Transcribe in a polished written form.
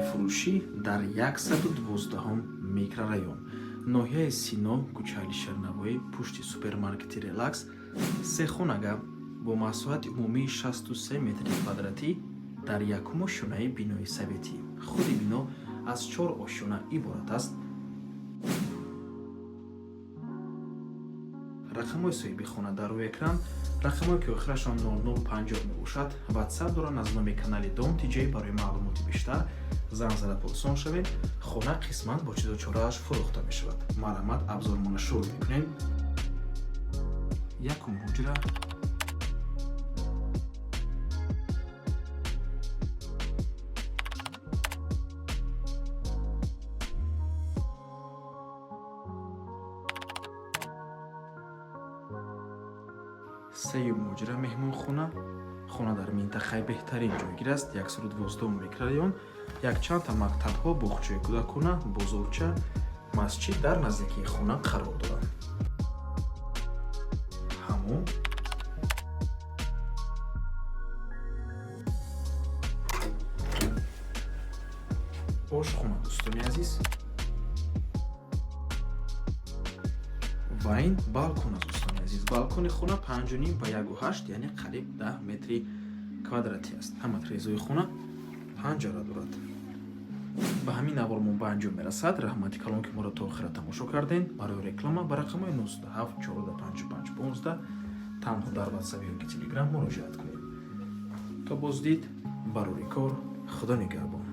Фурӯшӣ дар 112-ум микрорайон, ноҳияи Сино, кӯчаи Алишернавоӣ, пушти супермаркети «Релакс», се хонага бо масоҳати умумии 63 метри квадратӣ дар якум ошёнаи бинои советӣ. Худи бино аз чор ошёна иборат аст. Рақамҳои соҳиби хона дар рӯи экран, рақамҳое, ки охирашон 0050 мебошад, Ватсап доранд. Аз номи канали Дом Тиҷей барои маълумоти бештар занг зада пурсон шавед. Хона қисман бо чизу чорааш фурӯхта мешавад. Марҳамат, обзормона шурӯъ мекунем. Якум ҳуҷра, сеюм ҳуҷра, меҳмонхона. Хона дар минтақаи беҳтарин ҷойгир аст, 112 микрорайон. Якчандта мактабҳо, боғчаи кӯдакона, бозорча, масҷид дар наздикии хона қарор доранд. Ҳаммом, ошхона, дӯстони азиз, ва ин балкон аст. Дӯстони азиз, балкони хона 5,5 ба 1,8, яъне қариб 10 метри квадратӣ аст. Ҳама тирезаҳои хона панҷара дорад. Ба ҳамин навор мо ба анҷом мерасад. Раҳмати калон, ки моро то охира тамошо кардем. Барои реклама ба рақамҳои 97 14 55 15 танҳо дар Ватсап ёки Телеграм муроҷиат кунед. То боздид, барори кор, Худо нигаҳбон.